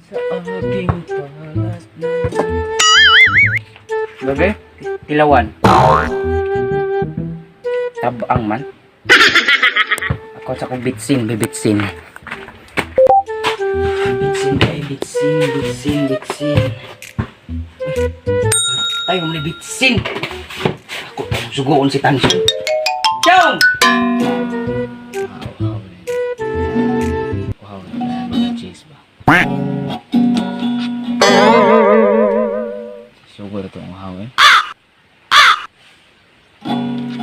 Sa aking palas na. Bebe? Tilawan. Tabang man. Ako sa kong bitsin, bibitsin. Bitsin kay bitsin, bitsin, bitsin. Ay, mo ni bitsin. Ako sugoon si Tanso. Chong! Wow, wow. Wow, cheese ba? Sugar itong uhaw eh.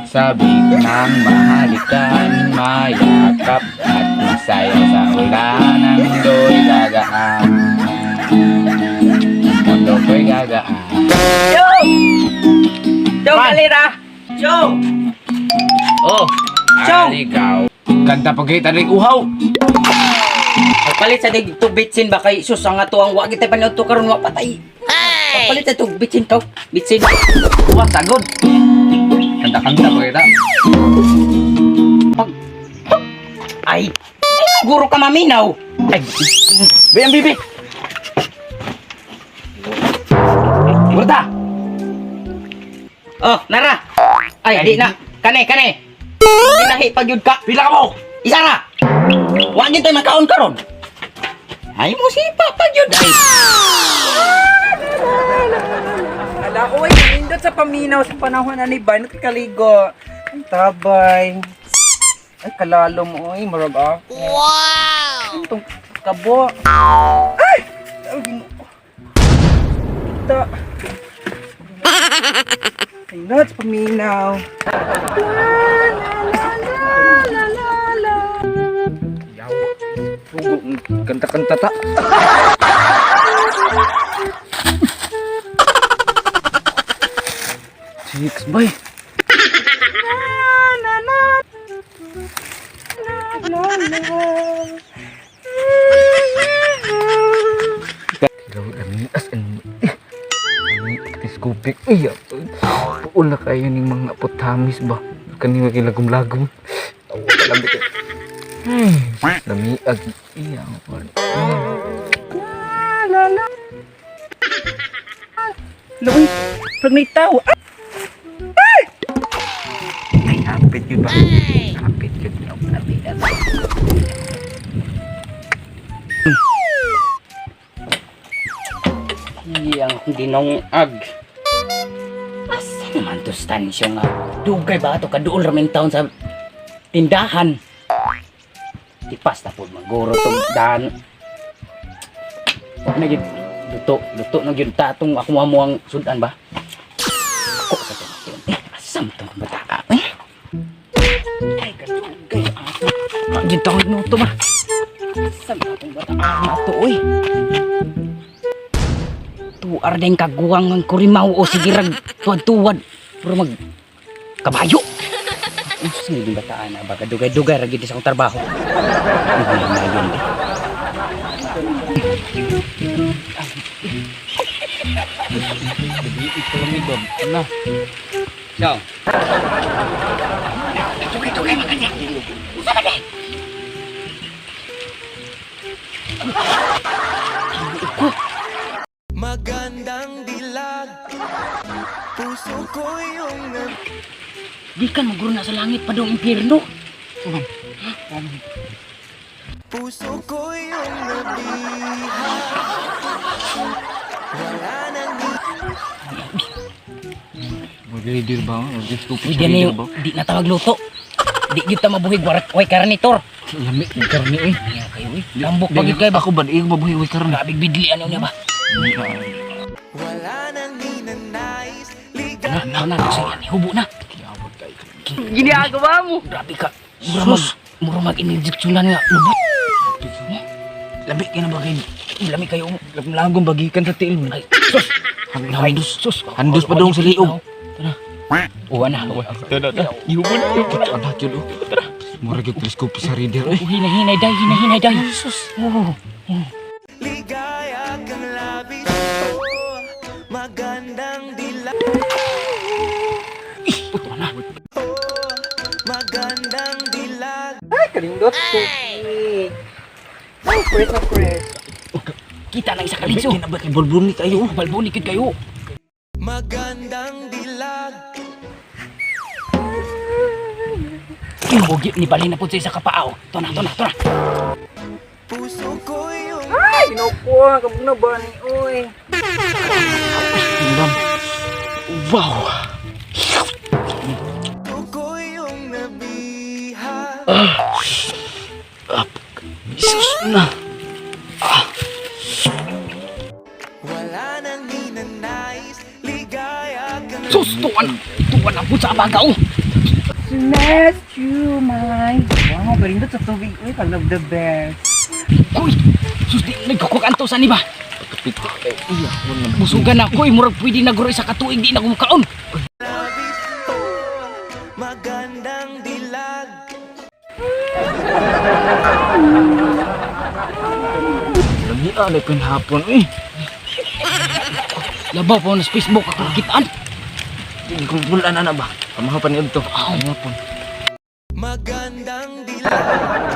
Sabi ng mahalikan, mayakap at masayaw sa ulan ang mundo'y gagaan. Mundo ko'y gagaan. Chong! Chong, kalira! Chong! Oh, Chong! Aligaw. Kanta pagkita rin uhaw. Pagpalit sa dig to bitsin ba kay sus ang ato ang wa gitay panood to karon wa patay. Pagpalit sa tug bitsin to, bitsin. Uwa, sagod. Kanta-kanta pagkita. Pag Ay, guro ka maminaw. Ay, Be, ang bibi. Burta! Oh, nara. Ay, di na. Kane, kane. Ginahi pag yun ka. Pila ka mo! Isa ra. Wa gyud tay makaon karon. Ay mo sipa pag yun. Ay. Ala ko ay nindot sa paminaw sa panahon ani ba nakakaligo. Ang tabay. Ay kalalo mo oy, murag ah. Wow. Itong kabo. Ay! Ay, Ginoo. Ito. Ay, not sa paminaw. La, la, la, la, la, la. Yawa. Sugo, kanta-kanta ta. Chicks, bay. Na, na, na. La, la, la. Kilaw, dami as in. Telescopic. Ay, puol na kayo ning mga putamis ba? Kani kay lagom-lagom. Tawa ka lang dito. Ay, lamiag. Iya, La, la, la. Luy, pag may tao. Ay! Ay, hapit yun ba? Hapit yun. Iyang ginongag. Asa naman to stansyo nga? Dugay ba ato kaduol ramin taon sa tindahan? Tipas na po maguro tong daan. Wag na gyud luto, luto na gyud ta atong ako mo ang sudan ba? Ako sa to. Eh, asam tong bata eh. Ay, kadugay ato. Ang gyud taon mo to ba? Asam atong bata ato oy. Tuar din kaguwang ang kurimaw o sigirag tuwad-tuwad. Puro mag kabayo. Ang sige din bataan na baga dugay-dugay ra gid sa akong trabaho. Ay, na yun. Ito lang ito. Na. So. Dugay-dugay man kanya. Usa ba di? Magandang dilag. Puso ko yung Di kan maguro na sa langit pa dong impyerno. Puso ko yung nabihag. Wala nang Mag-leader ba? Mag-telescopic Uy, di na di na tawag luto. Di gyud ta mabuhig warak way karnitor. Lami, karni eh. Niya kayo uy. Tambok pa gyud kay ba. Ako ba? Di ko mabuhi way karni. Grabe bidli ano niya ba. Wala nang ninanais. Ligaya Na na na sige, hubo na. Kiabot kayo. Ginagawa mo. Grabe ka. Mura mag mura mag injeksyonan nga lubot. Labi ka na ba kayo? Lami kayo. Lagom bagikan sa tiil mo. Ay, sus. Handos. Sus. Handos pa dong sa liog. Uwa na. Tara, tara. Ihubo na. Ito anak yun. oh. Tara. Mura gyud telescope sa reader eh. Oh, hinay-hinay day, hinay-hinay day. Sus. Oh. Ligaya kang labis. Oh, magandang dilag. Puto na. Oh, magandang dilag. Ay, kalindot. Tubig. Ay, fresh na fresh. Kita nang isa ka liso. Kina ba kay bulbul ni kayo? Balboni gid kayo. Magandang dilag. Bugi ni bali na pud sa isa ka paaw. To na, to na, to na. Puso ko yung Ay, sinukuha. Kabog na ba ni oy. Tingnan. Wow. Puso ko yung nabihag. Jesus na. Wala nang ninanais, ligaya kang Sus, tuwan. Tuwan na pud sa abaga oh. Smash you, my. Wow, kanindot sa tubig. Uy, I love the best. Uy, sus di nagkukukanto sa ni ba? Pagkapit kay iya. Wala na. Busugan na ko, eh, murag pwede na guro isa ka tuig di na ko mukaon. labis to. Magandang dilag. Lamia na hapon eh. Labaw pa na sa Facebook ako kitaan. Hindi ko bulan na ba? Kamahapan ni to. Hapon. Magandang dilag.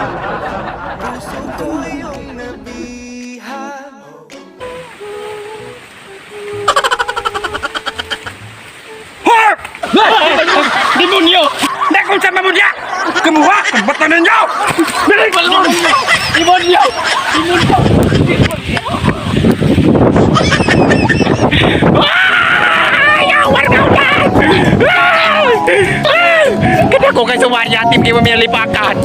Puso ko yung nabihag. Demonyo! Nakon sa mamudya! Kumuha! Bato ninyo! Demonyo! Demonyo! Kada ko kay suwarya, team kayo minalipakan!